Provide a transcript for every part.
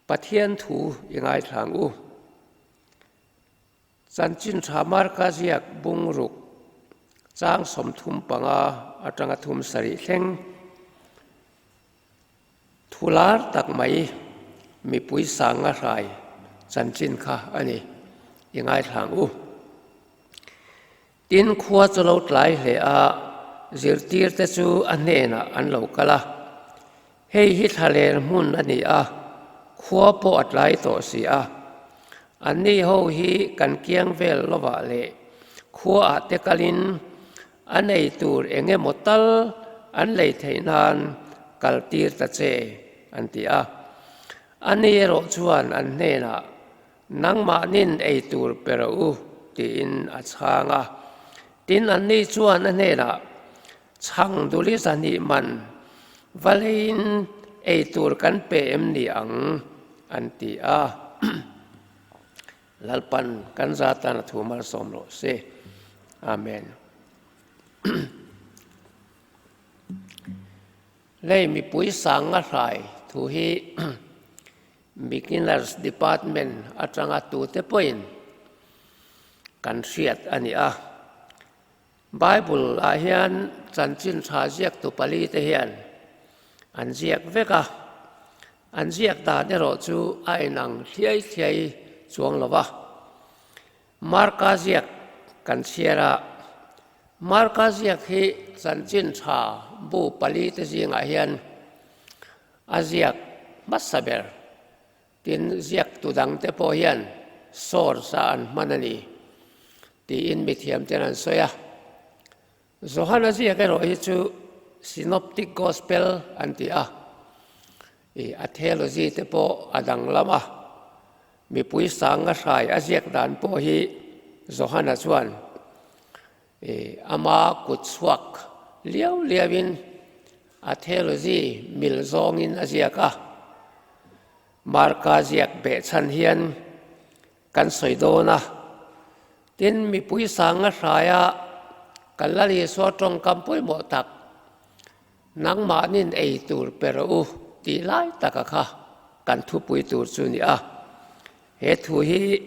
Pathian thu i ngaithla ang u. Chanchin tha Marka ziak bungruk chang 35 atanga 37 thleng thu lar tak mai mipui sanga hrai chanchin kha a ni i ngaithla ang u. Tin, khua chu lo tlai hle a, zirtirte chu a hnenah an lo kal a. Hei hi thlaler hmun a ni a, khua pawh a tlai tawh si a. Anni ho hi kan kiang vel lovah leh khuaah te kalin a nei tur eng emaw tal an lei theih nan kal tir ta che, an ti a. Ani erawh chuan an hnenah, Nangmahnin ei tur pe rawh u, tiin a chhang a. Tin, anni chuan a hnenah, Chhang duli zahnih man va leiin ei tur kan pe em ni ang? an ti a. Lalpan kan za tan a thu malsawm rawh se. Amen. Lei mipui sanga hrai thu hi Beginners Department atanga tute pawhin kan hriat a ni a. Bible ah hian chanchin tha ziaktu pali te hian an ziak vek a, an ziak dan erawh chu a inang thliai thliai chuang lo va. Marka ziak kan chhiar a, Marka ziak hi chanchin tha bu pali te zingah hian A ziak hmasa ber tin ziaktu dangte pawh hian source a an hman a ni tiin mithiam ten an sawi a. Johana ziak erawh hi chu Synoptic Gospel an ti a, ih a theology te pawh a danglam a, mipui sanga hrai a ziak dan pawh hi Johana chuan ih ama kut chhuak liau liauin A theology mil zawngin a ziak a, Marka ziak behchhan hian kan sawi dawn a. Tin, mipui sanga hraia kan la Isua tawngkam pawimawh tak, Nangmahnin ei tur pe rawh u tih lai taka kha kan thupui tur chu ni a. He thu hi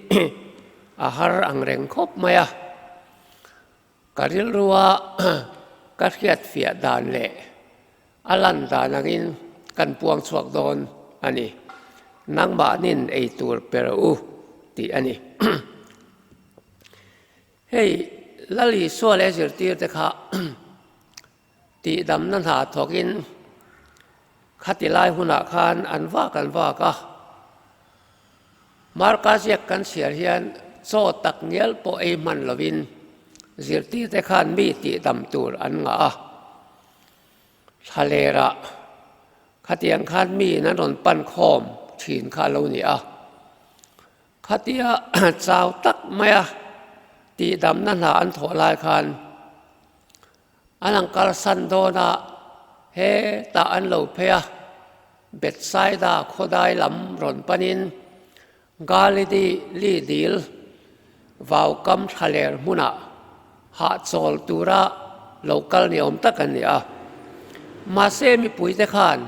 a har ang reng khawp mai a. Ka rilrua ka hriatfiah dan leh a lan dan angin kan puang chhuak dawn a ni. Nangmahnin ei tur pe rawh u tih a ni. Hei Lal Isua leh zirtirte kha tihdamna hna thawkin khati lai hunah khan an vak an vak a. Marka ziak kan chhiar hian chaw tak ngial pawh ei hman lovin zirtirte khan mi tihdam tur an ngah a. Thlalerah khatiang khan miin an rawn pan khawm thin kha a lo ni a. Khatia chau tak maia tihdamna hna an thawh lai khan An ang kalsan dawn a, hetah an lo phei a, Bethsaida khawdai lam rawn panin Galili li dil vaukam thlaler hmunah hahchawl tura lo kal ni awm tak an ni a. Mahse mipuite khan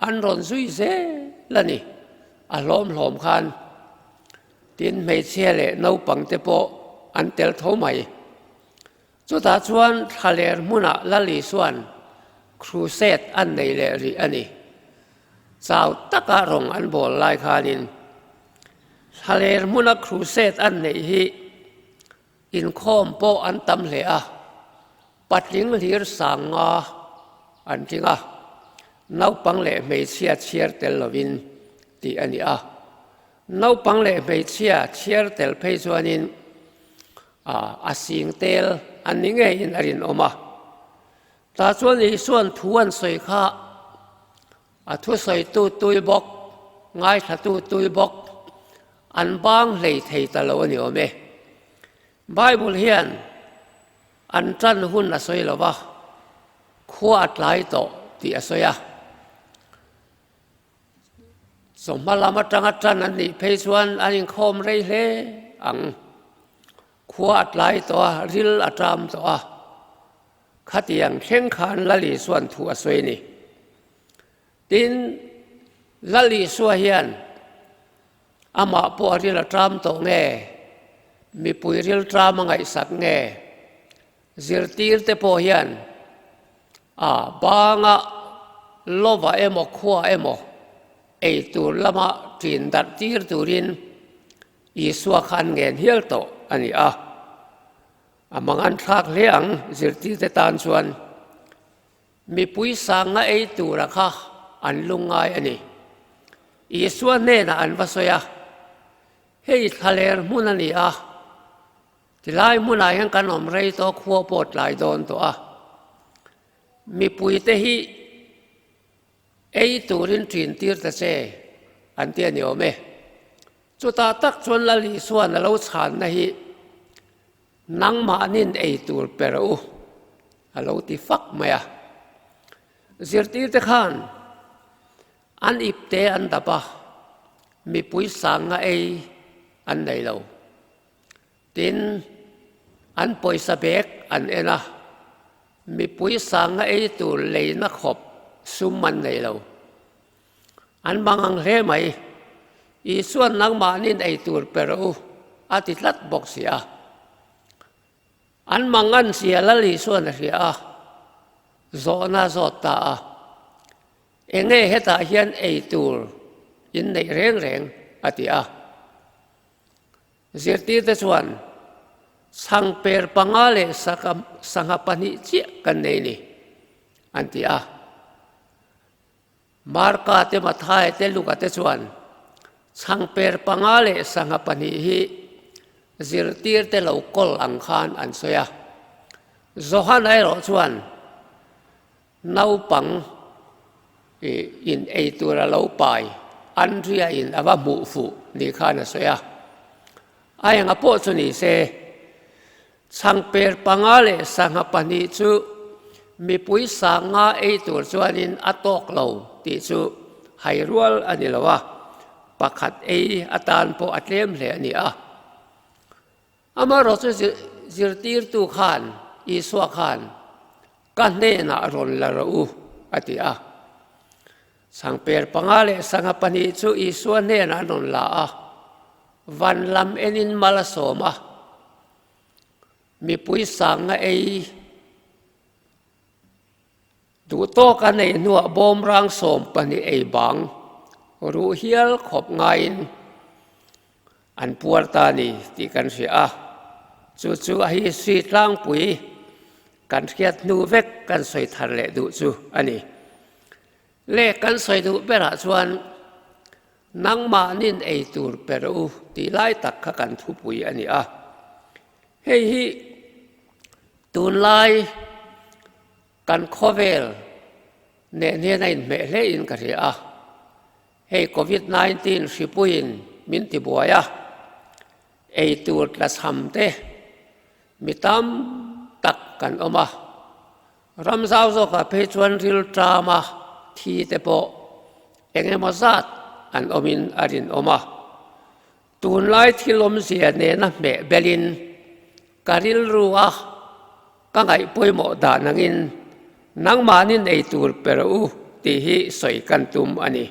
an rawn zui zel a ni, a hlawm hlawm khan. Tin, hmeichhia leh naupangte pawh an tel tho mai. Chutah chuan thlaler hmunah Lal Isua'n crusade an nei leh rih a ni. Chau taka rawng an bawl lai khanin thlaler hmuna crusade an neih hi inkhawm pawh an tam hle a, patling hlir sang nga an tling a, naupang leh hmeichhia chhiar tel lovin tih a ni a. Naupang leh hmeichhia chhiar tel phei chuanin A sing tel an ni ngeiin a rinawm a. Tah chuan Isua'n thu an sawi kha a thusawitu tui bawk, ngaithlatu tui bawk an bang hlei thei ta lo a ni awm e. Bible hian an tan hun a sawi lo va, khua a tlai tawh tih a sawi a. Chawhma lam atanga tan an nih phei chuan an inkhawm rei hle ang. Khua a tlai tawh a, ril a ṭam tawh a. Khatiang thleng khan Lal Isua'n thu a sawi a ni. Tin, Lal Isua hian. Amah pawh a ril a ṭam tawh nge? Mipui ril ṭam a ngaihsak nge? Zirtirte pawh hian a banga lova emaw khua emaw ei tur lama ṭin darh tir turin Isua kha an ngen hial tawh a ni a. A mangan thlak hle ang zirtirte tan chuan mipui sanga ei tura kha an lungngai a ni. Isua hnenah an va sawi a, Hei thlaler hmun a ni a, tilai hmunah hian kan awm rei tawh khua pawh tlai dawn tawh a, mipuite hi Ei turin ṭin tir ta che, an ti a ni awm e. Chutah tak chuan Lal Isua'n a lo chhanna hi, Nangmahnin ei tur pe rawh u, a lo ti fak mai a. Zirtirte khan an ipte an dap a, mipui sanga ei an nei lo. Tin, an pawisa bag an en a, mipui sanga ei tur leina khawp sum an nei lo. An mang ang hle mai. Isua'n nangmahnin ei tur pe rawh u, a ti tlat bawk si a. An mang an zia Lal Isua'n a hria a, zawhna a zawt ta a. Enge hetah hian ei tur in neih reng reng? a ti a. Zirtirte chuan, Chhangper panga leh sangha pahnih chiah kan nei ni, an ti a. Marka te, Mathaia te, Luka te chuan, Chhangper panga leh sangha pahnih hi zirtirte lo kawl ang khan an sawi a. Johana erawh chuan, Naupang in ei tur a lo pai, Andria in a va hmuh fuh ni khan a sawi a. A enga pawh chu ni se, chhangper panga leh sangha pahnih chu mipui sanga ei tur chuanin a tawk lo tih chu hai rual a ni lo a, pakhat ei atan pawh a tlem hle a ni a. Amaherawhchu zirtirtu khan, Isua khan, Ka hnenah rawn la rawh u, a ti a. Chhangper panga leh sangha pahnih chu Isua hnenah an rawn la a, van lam enin mal a sawm a, mipui sangna ei duh tawk a neih hnuah bawmrang 12 ei bang ruh hial khawp ngaiin An puar ta a ni tih kan hria a, chu chu a history tlangpui kan hriat hnu vek kan sawi thar leh duh chu a ni. Le kan sawi duh berah chuan nangmahnin ei tur pe rawh u tih lai tak kha kan thupui a ni a. Hei hi tunlai kan khawvel nen hian a inhmeh hlein ka hria a. Hei Covid 19 hripuiin min ti buai a, ei tur tlachham te mi tam tak kan awm a, ram zau zawkah phei chuan rilṭama thi te pawh eng emaw zat an awmin a rinawm a. Tunlai thil awmzia nena hmeh belin ka rilru a ka ngaih pawimawh dan angin nangmahnin ei tur pe rawh u tih hi sawi kan tum a ni.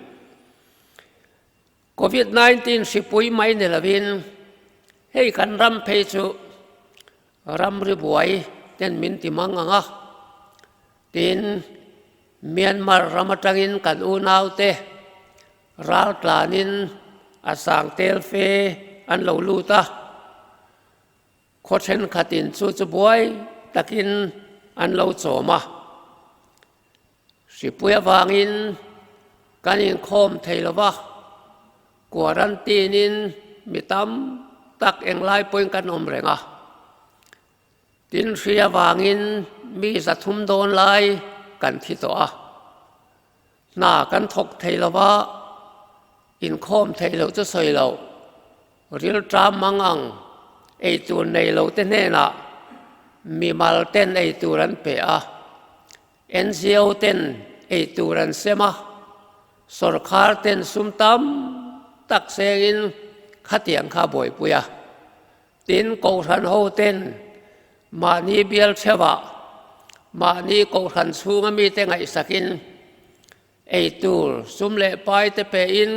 Covid 19 hripui mai ni lovin hei kan ram phei chu ramri buai ten min ti mang ang a, tin Myanmar ram atangin kan unaute Ral tlanin a sang tel fe an lo lut a, khaw thenkhatin chu chu buai takin an lo chawm a. Hripui avangin kan inkhawm thei lo va, quarantine-in mi tam tak englai pawhin kan awm reng a. Tin hri avangin mi 300 dawn lai kan thi tawh a. Hna kan thawk thei lo va, inkhawm theih loh chu sawi loh, rilṭam mang ang ei tur nei lo te hnenah mimal ten ei tur an pe a, NGO ten ei tur an sem a, sawrkhar ten sum tam tak sengin khatiang kha buaipui a. Tin, Kohhran ho ten mahni bial theuhah mahni Kohhran chhunga mite ngaihsakin ei tur sum leh pai te pein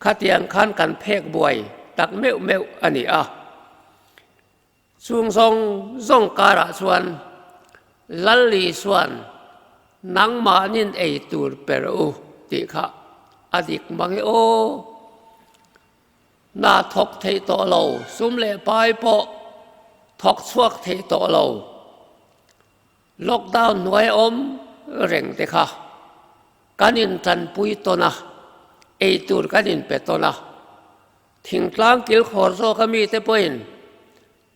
Khatiang khan kan phek buai tak meuh meuh a ni a. Chung zawng zawng karah chuan Lalli chuan nangmahnin ei tur per u tih kha a dik mang e aw. Hna thawk thei tawh lo, sum leh pai pawh thawk chhuak thei tawh lo. Lockdown hnuai awm reng te kha kan intanpui tawn a, ei tur kan inpe tawn a. Thingtlang kilkhawr zawka mite pawhin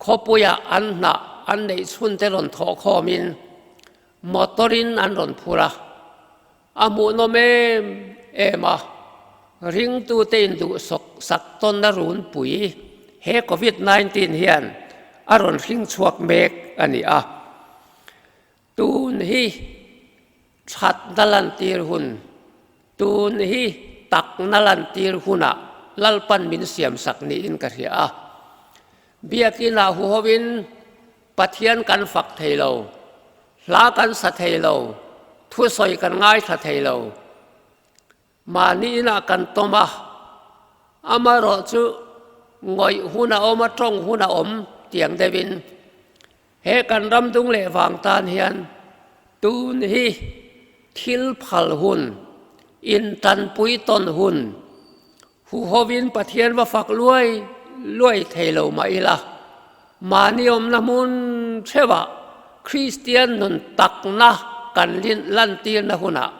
khawpuiah an hnah an neih chhun te rawn thawh khawmin motor-in an rawn phur a, a hmuhnawm em em a, ringtute induhsawk sak tawnna runpui he Covid 19 hian a rawn hring chhuak mek a ni a. Tun hi thatna lantir hun, tun hi takna lantir hunah Lalpan min siamsak niin ka hria a. Biakinah huhovin Pathian kan fak thei lo, hla kan sa thei lo, thusawi kan ngaithla thei lo. Mahni inah kan tawm a, amaherawh chu ngawih hun a awm a, tawng hun a awm tiang deuhin he kan ram dung leh vang tan hian tun hi thil phal hun, intanpui tawn hun, huhovin Pathian va fak luai luai thei lo mah ila, mahni awmna hmun theuhah Kristian nun takna kan lantirna hunah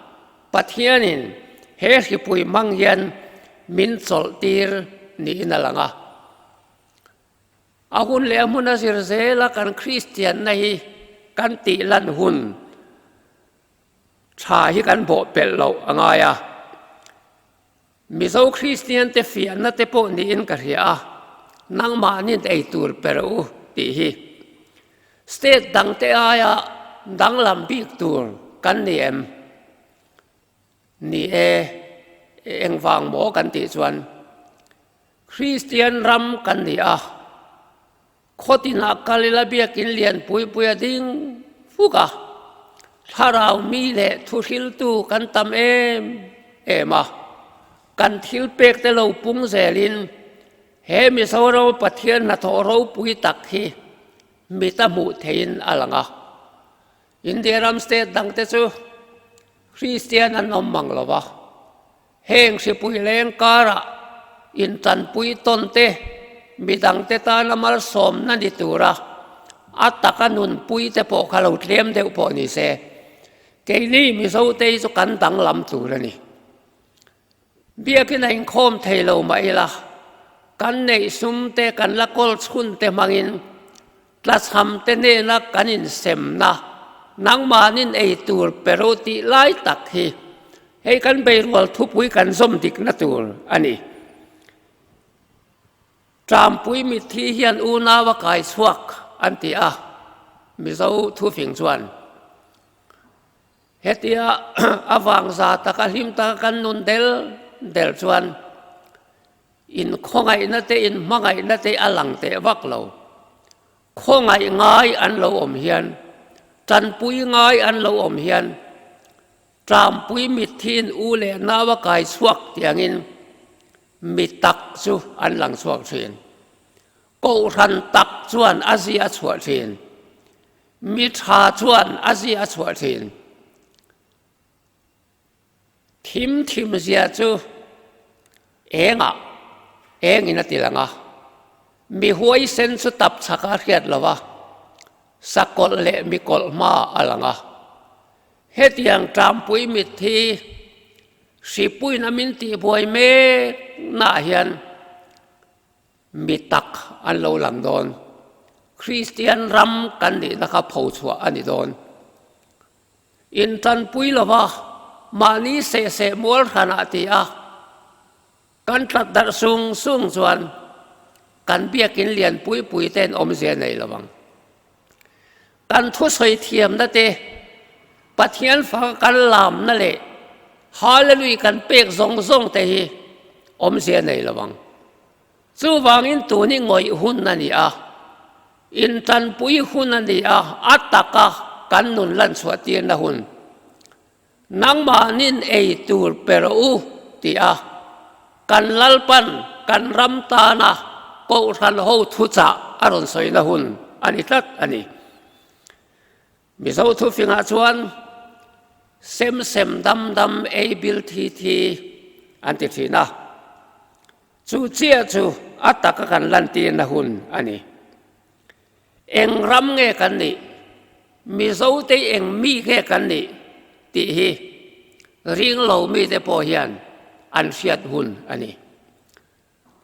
Pathianin he hripui hmang hian min chawlhtir niin a lang a. A hun leh a hmun a zir zela kan Kristianna hi kan tih lan hun tha hi kan bawhpelh loh a ngai a. Mizo Kristiante fiahna te pawh niin ka hria a, nangmahnin ei tur per u tih hi. State dangte aia danglam bik tur kan ni em? Ni e, engvang maw kan tih chuan Kristian ram kan ni a, khawtinah kal ila biakin lian pui pui a ding fuk a, thlarau mi leh thuhriltu kan tam em em a, kan thil pek te lo pung zelin He Mizoram Pathian hnathawh ropui tak hi mit a hmuh theihin a lang a. India ram state dangte chu Kristian an awm mang lo va, heng hripui leng karah intanpui tawn te, midangte tana malsawmna ni tura a taka nunpui te pawh kha lo tlem deuh pawh ni se, keini Mizote hi chu kan danglam tur a ni. Biakin a inkhawm thei lo mah ila, kan neih sum te, kan la kawl chhun te hmangin tlachham te nena kan insemna nangmahnin ei tur pe ro tih lai tak hi hei kan beirual thupui kan zawm dikna tur a ni. Ṭampui mitthi hian unau a kai chhuak an ti a, Mizo thufing chuan. Hetia a vang za taka hlim taka kan nun del del chuan inkhawngaihna te inhmangaihna te a lang teh vak lo. Khawngaih ngai an lo awm hian, tanpui ngai an lo awm hian Ṭampui mithiin u leh nau a kai chhuak tiangin mi tak chu an lang chhuak ṭhin. Kohhran tak chuan a zia a chhuah ṭhin. Mi tha chuan a zia a chhuah thin. Thim thim zia chu engah engin a ti lang a, mi huaisen chu tap chhaka a hriat lo va, sakawlh leh mi kawlh hma a lang a. Hetiang Ṭampui mitthi hripuiin a min tihbuai meknaah hian Mi tak an lo lang dawn. Kristian ram kan nihna kha pho chhuah a ni dawn. Intanpui lova mahni seh seh mual hranah ti a, kan tlat darh sung sung chuan kan biakin lian pui pui te'n awmzia nei lo ang. Kan thusawi thiamna te, Pathian faka kan lamna leh Hallelui kan pek zawng zawng te hi awmzia nei lo ang. Chuvangin tun hi ngawih hun a ni a, intanpui hun a ni a, a taka kan nun lan chhuah tirna hun. Nangmahnin ei tur pe rawh u ti a. Kan Lalpan kan ram tana Kohhran ho thuchah a rawn sawina hun a ni tlat a ni. Mizo thufingah chuan sem sem dam dam ei bil thi thi an ti thin a, chu chiah chu a taka kan lantirna hun a ni. Eng ram nge kan nih, Mizote eng mi nge kan nih tih hi ring lo mite pawh hian an hriat hun a ni.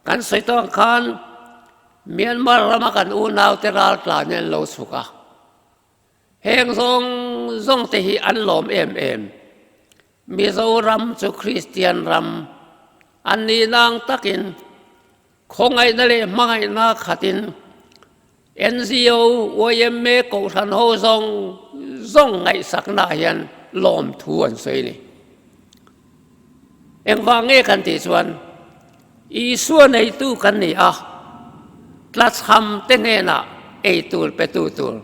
Kan sawi tawh ang khan Myanmar rama kan unaute raltlan hi an lo chhuk a, heng zawng zawng te hi an lawm em em. Mizoram chu Kristian ram an nih nang takin khawngaihna leh hmangaihna khatin NGO, yma Kohhran ho zawng zawng ngaihsaknaah hian lawmthu an sawi a ni. Engvang nge kan tih chuan Isua neitu kan ni a, tlachham te hnenah ei tur petu tur,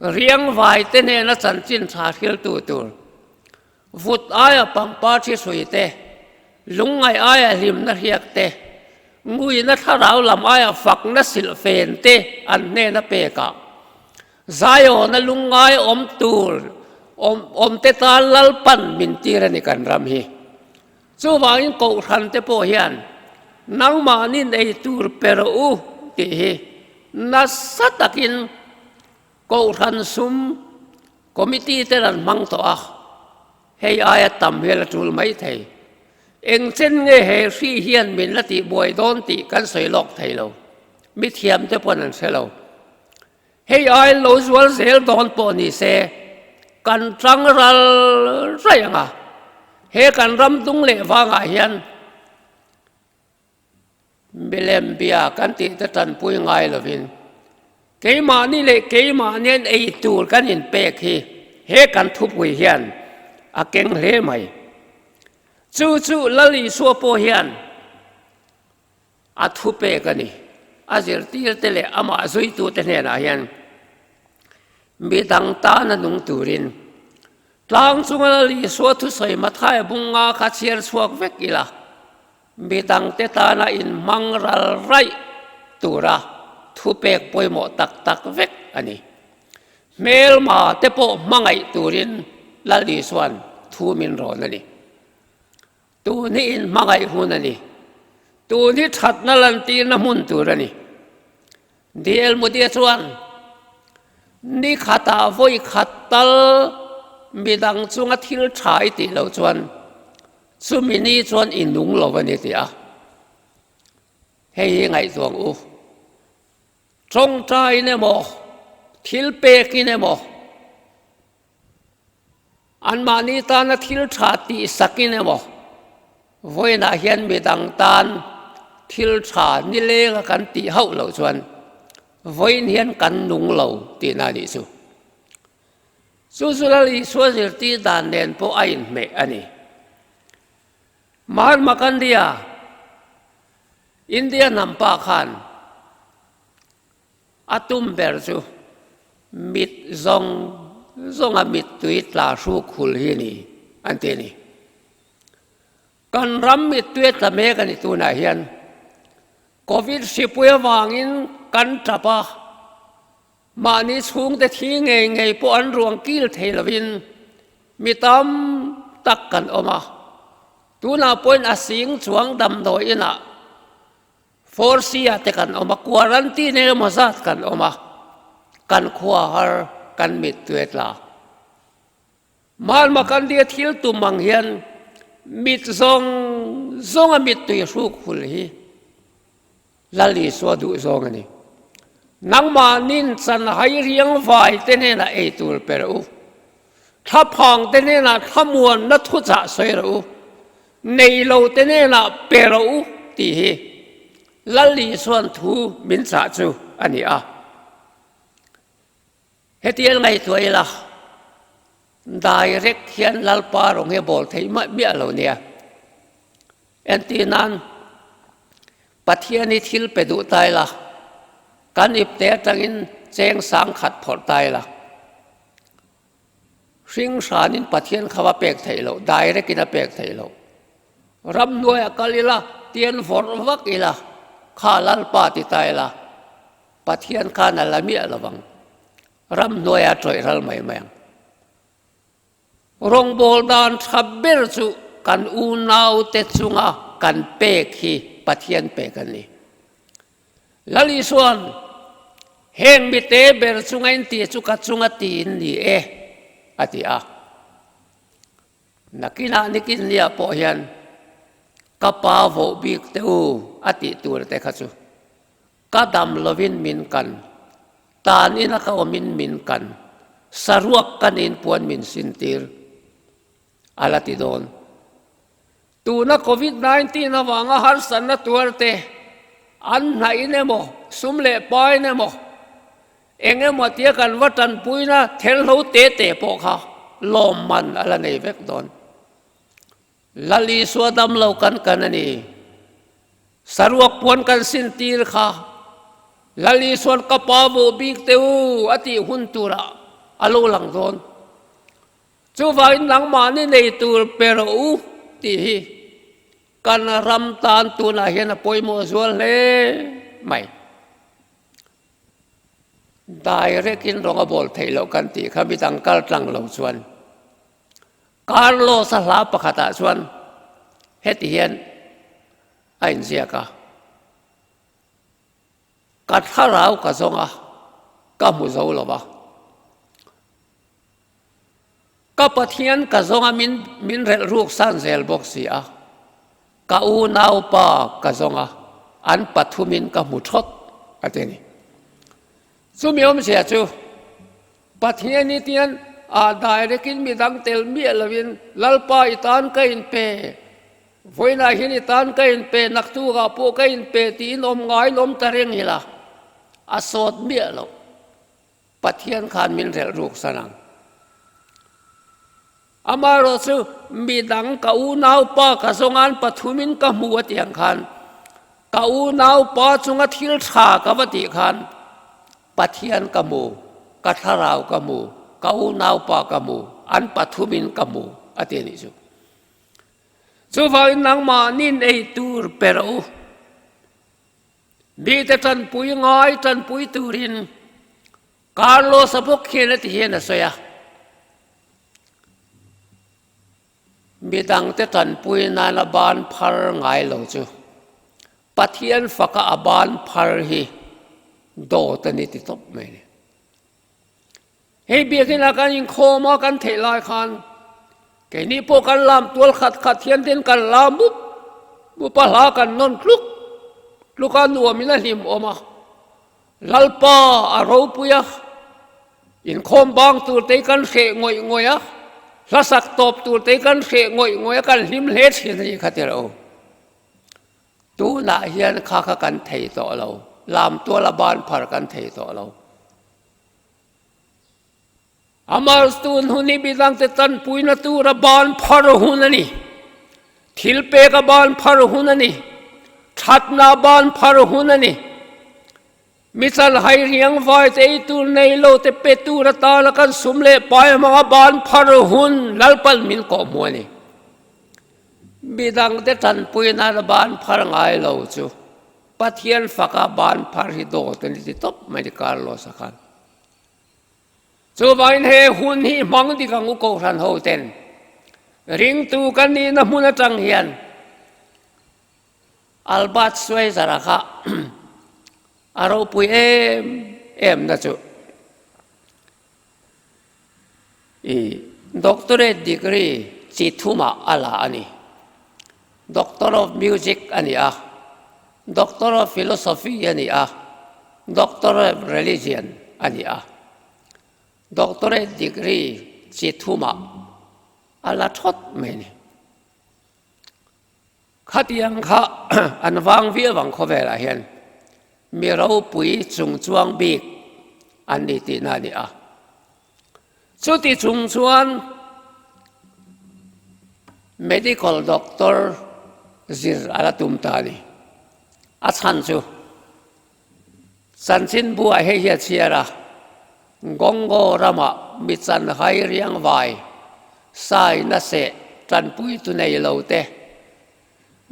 riangvai te hnena chanchin tha hriltu tur, vut aia pangpar thi hrui te, lungngaih aia hlimna hriak te, nguina thlarau lam aia fakna silhfen te an hnena pekah Zion-a lungngai awm tur awm te tan Lalpan min tir a ni kan ram hi. Chuvangin Kohhran te pawh hian nangmahni nei tur pe rawh u tih hi nasa takin Kohhran sum committee ten an hmang tawh a, hei aia tam hi a la tul mai thei. Eng chen nge he hri hian min la tihbuai dawn tih kan sawi lawk thei lo, mithiam te pawn an hre lo. Hei ai lo zual zel dawn pawh ni se, kan tang ral raih ang a, he kan ram dung leh vangah hian milem bia kan tih te tanpui ngai lovin keimahni leh keimahnian ei tur kan inpek hi he kan thupui hian a keng hle mai. Chu chu Lal Isua pawh hian A thupek a ni. A zirtirte leh amah zuitute hnenah hian midang tana nung turin tlang chunga Lal Isua thusawi Mathaia bunga kha chhiar chhuak vek ila, midangte tana inhmang ral raih tura thupek pawimawh tak tak vek a ni. Hmelma te pawh hmangaih turin Lal Isua'n thu min rawn a ni. Tun hi inhmangaih hun a ni. Tun hi thatna lantirna hmun tur a ni. DL Modi-a chuan ni khatah vawi khat tal midang chunga thil tha i tih loh chuan chumi ni chuan i nung lo a ni tih a. Hei hi ngaihtuah ang u. Tawngtaiin emaw, thil pekin emaw, Anmahni tana thil tha tih sakin emaw, vawiinah hian midang tan thil tha nilenga kan tih hauh loh chuan vawiin hian kan nung lo tihna a nih chu. Chu chu Lal Isua zirtir dan nen pawh a inhmeh a ni. Mahatma Gandhi-a India hnam pa khan A tum ber chu mit zawng zawnga mittui tla hruk hul hi a ni an ti a ni. Kan ram mittui a tla mek a ni tunah hian Covid hripui avangin kan tap a, mahni chhungte thi ngei ngei pawh an ruang kil thei lovin mi tam tak kan awm a, tunah pawhin a sing chuang damdawi inah Force-a te kan awm a, quarantine eng emaw zat kan awm a, kan khua har kan mittui a tla. Mahatma Gandhi-a thil tum ang hian mit zawng zawnga mittui hruk hul hi Lal Isua duh zawng a ni. Nangmahnin chanhai riang vai te hnenah ei tur pe rawh u. Thlaphang te hnenah thlamuanna thuchah sawi rawh u. Nei lo te hnenah pe rawh u tih hi Lal Isua'n thu min chah chu a ni a. Hetiang ngaihtuah ila direct hian Lalpa rawng hi a bawl theih miah lo nia. Entir nan Pathian hi thil pe duh ta ila, kan ipte atangin cheng sang khat phawrh ta ila. Hring hranin Pathian kha va pek theih loh, direct in a pek theih loh. Ramhnuaiah kal ila. tian vawrh vak ila, kha Lalpa ti ta ila, Pathian khan a la miah lo vang. Ramhnuaia tawih ral mai mai ang. Rawngbâwl dan ṭha ber chu kan unaute chunga kan pek hi Pathian pek a ni. Lal Isua'n, Heng mite ber chunga in tih chu ka chunga tiin ni e, a ti a. Nakinah nikin nia pawh hian ka pa voh bik teh u a tih tur te kha chu ka dam lovin min kan, tan ina ka awmin min kan, saruak ka nin puan min sintir a la ti dawn. Tuna Covid 19 avanga harsatna tuar te an hnaih emaw, sum leh pain emaw, eng emaw tia kan va tanpuina thelhlo te te pawh kha lawmman a la nei vek dawn. Lal Isua damlo kan kan a ni. Saruak puan kan sintir kha Lal Isua'n ka pa vuh bik teh u a tih hun turah a lo lang dawn. Chuvangin nangmahni nei tur pe rawh u tih hi kan ram tan tunah hian a pawimawh zual hle mai. Direct in rawng a bawl theih loh kan tih kha midang kal tlang lo chuan Carlos-a hla pakhatah chuan heti hian a inziak a, Ka thlarau ka zawng a, ka hmu zo lo va. Ka Pathian ka zawnga min min relh ruk san zel bawk si a, ka unaupa ka zawnga an pathumin ka hmu thawt a ti a ni. Chumi awmzia chu Pathian hi tian ah direct in midang tel miah lovin Lalpa i tan ka inpe, vawiinah hian i tan ka inpe, naktukah pawh ka inpe tiin awm ngaiin awm ta reng ila a sawt miah loh. Pathian khan min relh ruk san ang. Amaherawh chu midang ka unaupa ka zawnga'n pathumin ka hmu a tih ang khan ka unaupa chunga thil tha ka va tih khan Pathian ka hmu, ka thlarau ka hmu, ka unaupa ka hmu, an pathumin ka hmu a ti a nih chu. Chuvangin nangmahni'n ei tur pe rawh u. Mite tanpui ngai tanpui turin Carlos-a bawk hian a ti hian a sawi a, Midangte tanpui nana ban phar ngai lo chu Pathian faka a ban phar hi dawt a ni ti tawp mai a ni. Hei biakina kan inkhawm a kan theih lai khan keini pawh kan lam tual khat khat hian tin kan lam mup mup a hla kan nawn tluk tluk a nuamin a hlim awm a, Lalpa a ropui a, inkhawm bang tur te hi kan hreh ngawih ngawih a, hla sak tawp tur te hi kan hreh ngawih ngawih a kan hlim hle thin a ni kha ti lo. Tunah hian kha kha kan thei tawh lo, lam tuala ban phar kan thei tawh lo. Amah tun hun hi midangte tanpuina tura ban phar hun a ni. Thil peka ban phar hun a ni. Thatna ban phar hun a ni. Mi chanhai riang vai te ei tur nei lo te pe tur atana kan sum leh pai hmanga ban phar hun Lalpan min kawhhmuh a ni. Midangte tanpuina ban phar ngai lo chu Pathian faka ban phar hi dawt a ni ti tawp mai ni Carlos-a khan. Chuvangin he hun hi hmang dik ang u Kohhran ho ten ringtu kan nihna hmun atang hian Albert Schweitzer-a kha a ropui em em na chu i doctorate degree chi thumah a la a ni. Doctor of Music a ni a, Doctor of Philosophy a ni a, Doctor of Religion a ni a. Doctorate degree chi thumah a la thawt mai a ni. Khatiang kha an vang viau ang khawvelah hian mi ropui chung chuang bik an ni tihna a ni a. Chuti chung chuan medical doctor zir a la tum ta a ni. A chhan chu chanchinbu ah hei hi a chhiar a, Gongo ramah mi chanhai riangvai sai na seh tanpuitu nei lo te.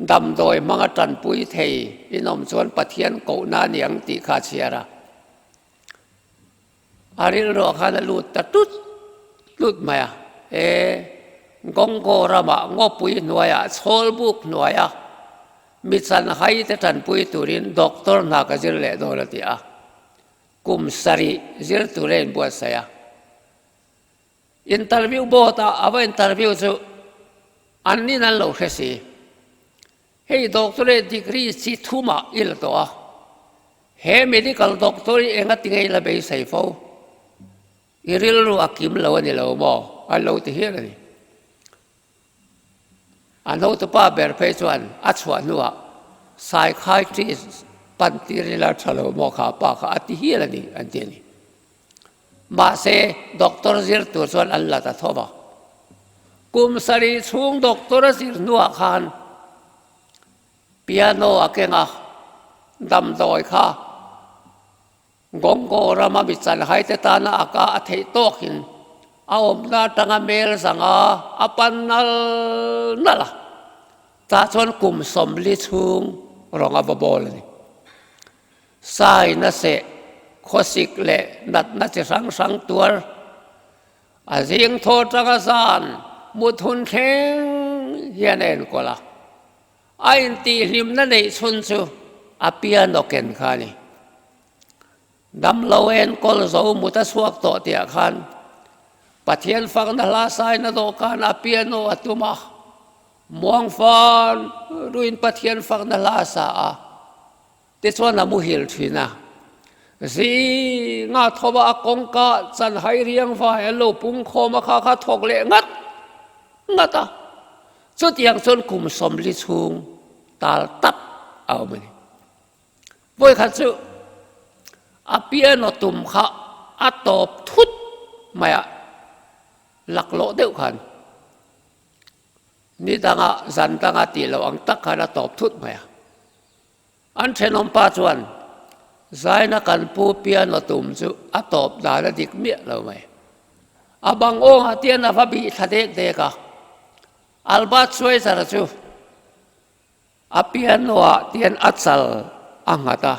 Damdawi hmanga tanpui thei in awm chuan Pathian kohna a ni ang tih kha a chhiar a. A rilruah khan a lut ta tut tut mai a, E, Gonggo ramah ngawpui hnuaiah chhawlbuk hnuaia mi chanhai te tanpui turin doctor hna ka zir leh dawn a ti a. Kum sarih zir tur a inbuatsaih a. Interview board ah a va interview chu an nin an lo hre si. Hei doctorate degree chi thumah i la tawh a, he medical doctor hi enga tinge i la beisei fo? I rilru a kim lo a ni lo maw? An lo ti hial a ni. An hotupa ber phei chuan a chhuah hnuah psychiatrist pan tir ila tha lo maw kha pa kha a ti hial a ni an ti a ni. Mahse doctor zir tur chuan an la ta tho va. Kum sarih chhung doctor a zir hnuah khan piano a keng a, damdawi kha Gonggo rama mi chanhai te tana a ka a theih tawkin a awmna atanga mel zanga a pan nal nal a, tah chuan kum 40 chhung rawng a va bawl a ni. Saina seh, khawsik leh natna chi hrang hrang tuar a zing thaw atanga zan mut hun thleng hian a enkawl a. A intihhlimna neih chhun chu a piano ken kha a ni. Damlo enkawl zo mut a chhuak tawh tihah khan Pathian fakna hla saina dawhkan a piano a tum a, muang fan ruin Pathian fakna hla a sa a, tichuan a muhil thin a. Zinga thawva a kawngka chanhai riang vai an lo pung khawm a kha kha thawk leh ngat ngat a. Chutiang chuan kum 40 chhung tal tap a awm a ni. Vawikhat chu a piano tum kha a tawp thut mai a, laklawh deuh khan ni danga zan danga tih loh ang tak khan a tawp thut mai a. An thenawmpa chuan zaina kan pu piano tum chu a tawp dan a dik miah lo mai. A bang awngah tian a va bih thla dek dek a, Albert Schweitzer chu a piano ah tian a chal a nghat a,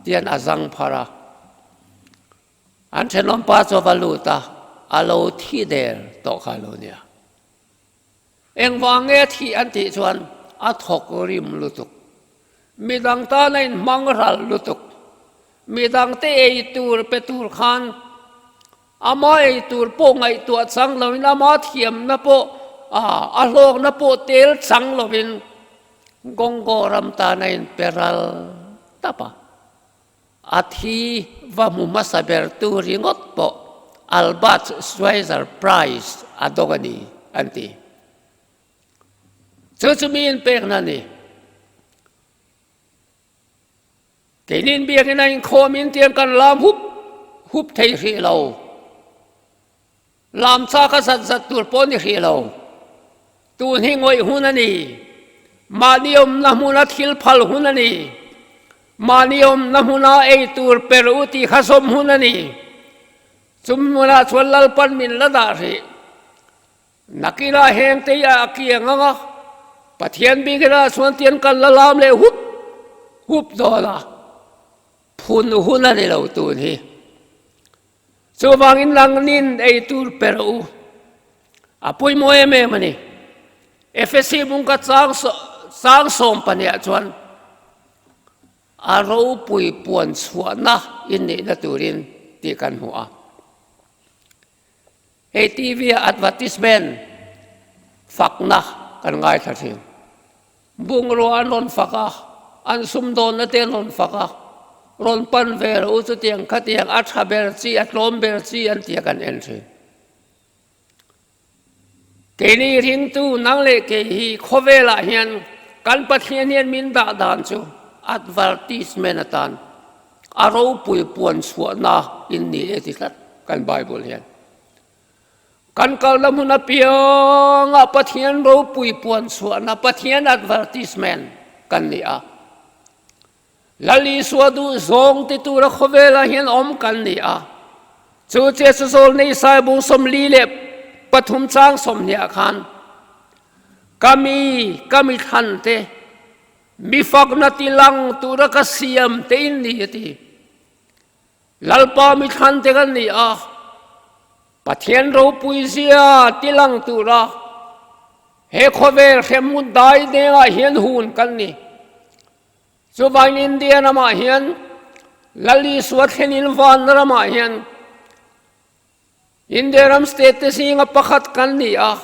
tian a zang phar a. An thenawmpa chu a va lut a, a lo thi der tawh kha a lo nia. Engvang nge thih an tih chuan a thawk rim lutuk. Midang tan a inhmang ral lutuk. Midangte ei tur pe tur khan ama ei tur pawh ngaihtuah chang loin ama thiamna pawh a hlawkna pawh tel chang loin Gonggo ram tan a inpe ral tap a. A thi va hmu hmasa ber tu ringawt pawh Albert Schweitzer Prize a dawng a ni, an ti. Chu chu mi inpekna a ni. Keinin biakina inkhawmin tiang kan lam hup hup thei hrih lo. Lam chak a zat zat tur pawh ni hrih lo. Tun hi ngawih hun a ni. Mahni awmna hmuna thil phal hun a ni. Mahni awmna hmuna ei tur per u tih kha zawm hun a ni. Chumi hmunah chuan Lalpan min la dah hrih. Nakinah heng te hi a kiang ang a, Pathian bikinah chuan tian kan la lam leh hup hup dawn a, phun hun a ni lo tun hi. Chuvangin langnin ei tur pe rawh u. A pawimawh em em a ni. Efesi bungka chang chang 12 ah chuan a ropui puan chhuahna inneihna turin tih kan hmu a. Hei TV ah advertisement fakna kan ngaithla thin. Bungrua an rawn fak a, an sumdawnna te an rawn fak a, rawn pan ve rawh u chutiang khatiang a tha ber chi, a tlawm ber chi an tia kan en thin. Keini ringtu nang leh kei hi khawvelah hian kan Pathian hian min dah dan chu advertisement atan a ropui puan chhuahna in ni e ti tlat kan Bible hian. Kan kalna hmun apiangah Pathian ropui puan chhuahna, Pathian advertisement kan ni a. Lal Isua duh zawng ti tura khawvelah hian awm kan ni a. Chu che chu Zawlnei Saibung 43 chang 20 ah khan, Ka mi, ka mi thlan te. Mi fakna tilang tura ka siam te in ni a ti. Lalpa mi thlan te kan ni a, Pathian ropui zia tilang tura he khawvel hremhmun dai dengah hian hun kan ni. Chuvangin India ramah hian Lal Isua thlenin van ramah hian India ram state te zinga pakhat kan ni a,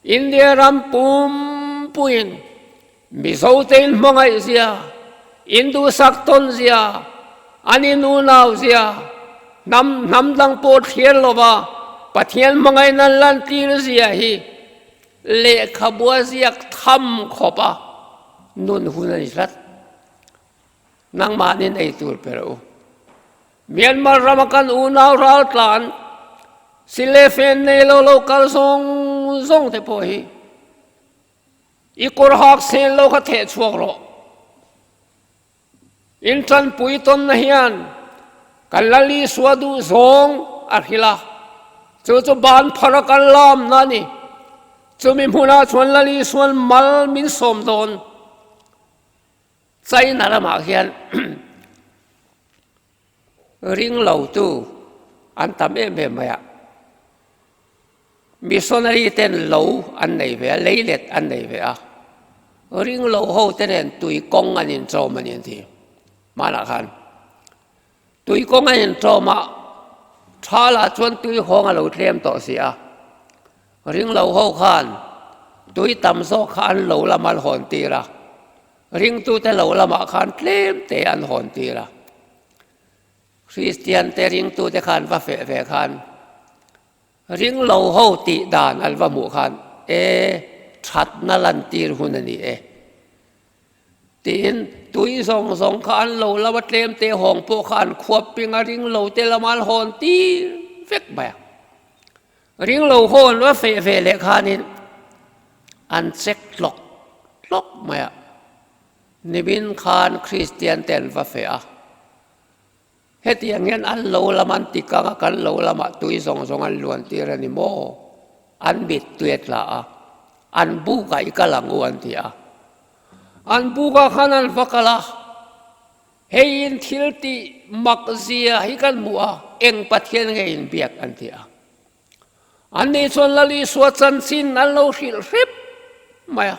India ram pumpuiin Mizo te in hmangaih zia, in duhsak tawn zia, an in unau zia, hnam hnam dang pawh thlir lova Pathian hmangaihna an lantir zia hi lehkhabua ziak tham khawp a nun hun a ni tlat. Nangmahnin ei tur pe rawh u. Myanmar rama kan unau raltlan sile fen nei lo lo kal zawng zawng te pawh hi i kawr hak sen lo kha theh chhuak rawh. In tanpui tawnna hian kan Lal Isua duh zawng a hrilh a, chu chu ban phara kan lamna a ni. Chumi hmunah chuan Lal Isua'n mal min sawm dawn. China lamah hian ring lotu an tam em em mai a, missionary ten lo an nei ve a, leilet an nei ve a, ring lo ho te nen tui kawng an inchawm a ni an ti hmanah khan. Tui kawng an inchawm a, tha lah chuan tui hawng a lo tlem tawh si a, Ring lo ho khan tui tam zawk kha an lo lam an hawn tir a, ringtute lo lamah khan tlem te an hawn tir a. Kristian te ringtute khan va feh ve khan ring lo ho tih dan an va hmuh khan e thatna lantir hun a ni e tiin tui zawng zawng kha an lo lama tlem te hawng pawh kha an khuap ping a, ring lo te lama an hawn tir vek mai a. Ring lo ho an va feh ve leh khanin an check tlawk tlawk mai a, nimin khan Kristian te an va feh a, hetiang hian an lo lam an ti kang a, kan lo lamah tui zawng zawng an luan tir a ni maw? An mit tui a tla a, an bukah i kal ang u an ti a, an bukah khan an va kal a. Hei in thil tih mak zia hi kan hmuh a, eng Pathian nge in biak an ti a. Anni chuan Lal Isua chanchin an lo hrilh hrep mai a.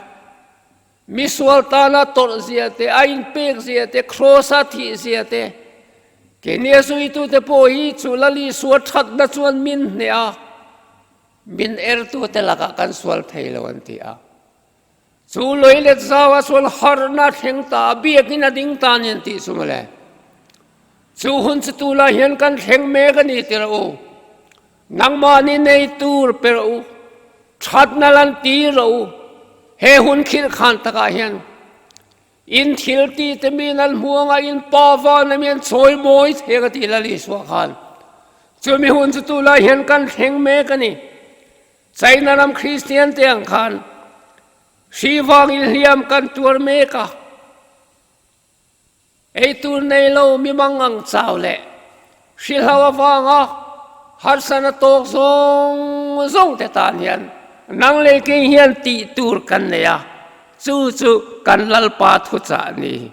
Misual tana tawrh zia te, a inpek zia te, Kraws-a thih zia te, keini a zuitute pawh hi chu Lal Isua thatna chuan min hneh a, min ertute lakah kan sual thei lo an ti a. Chu leilet zauah chuan harhna thleng ta a, biakin a ding ta a ni an tih chu mawle. Chu hun chu tunah hian kan thleng mek a ni ti rawh u. Nangmahni nei tur pe rawh u, thatna lan ti rawh u. He hun khirh khan takah hian in thil ti te min an hmu anga in pa van a mi an chawi mawi thei ang a ti Lal Isua khan. Chumi hun chu tunah hian kan thleng mek a ni. China ram Kristian te ang khan hri vangin hliam kan tuar mek a, eitur nei lo mi mangang chau leh hrilhlo avanga harsana tawk zawng zawng te tan hian nang leh kei hian tih tur kan nei a, chu chu kan Lalpa thuchah a ni.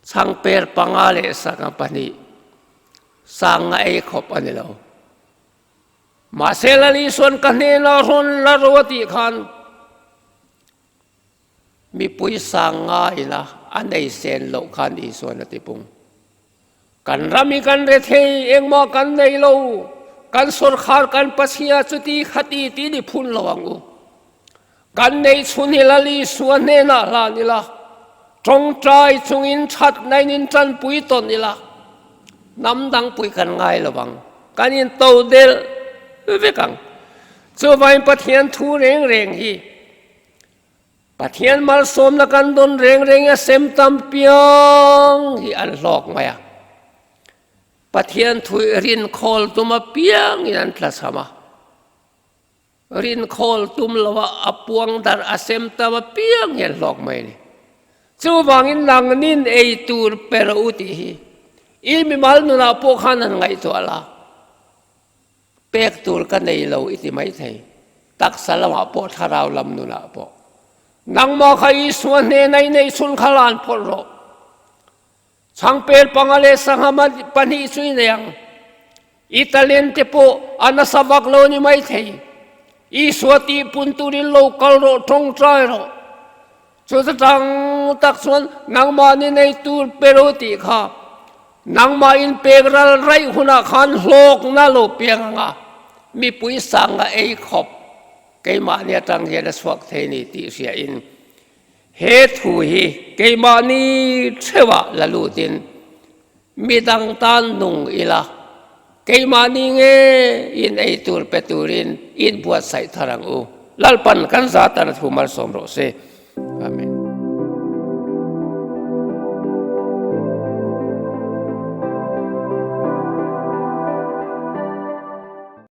Chhangper panga leh sangha pahnih sanga ei khawp a ni lo. Mahse Lal Isuan ka hnenah rawn la ro a tih khan mipui sanga ina a nei sen loh khan Isuan a ti pung. Kan ram hi kan rethei engmah kan nei lo, kan sawrkhar kan Pathia chuti khati tiin i phun lo ang u. Kan nei chhun hi Lal Isua hnenah hlan ila, tawngtai chungin thatna in in tanpui tawn ila, hnam dang pui kan ngai lo ang, kan in to del vek ang. Chuvangin Pathian thu reng reng hi Pathian malsawmna kan dawn reng reng a sem tam piang hi an hlawk mai a. Pathian thu i rin khawl tum apiangin an tlachham a. Rin khawl tum loa a puang darh a sem tam apiang hi an hlawk mai a ni. Chuvangin nangnin ei tur pe rawh u tih hi i mimal nunah pawh khan an ngaihtuah la. Pek tur ka nei lo i ti maithei. Taksa lamah pawh thlarau lam nunah pawh. Nangmah kha Isua hnena i neih chhun kha lan phawt rawh. Changpel panga leh sangha pahnih chu i nei ang. I talent te pawh a nasa vak lo ni maithei. Isua tihpun turin lo kal rawh, tawngtai rawh. Chuta tang tak chuan nangmahni nei tur pe lo tih kha nangmah inpek ral raih hunah khan hlawkna lo piang ang a, mipui sanga ei khawp keimahni atang hian a chhuak thei ni tih hriain He thu hi keimahni theuhah la lutin midang tan nung ila, keimahni nge in ei tur pe turin in buatsaih thar ang u. Lalpan kan zatan a thu malsawm rawh se. Amen.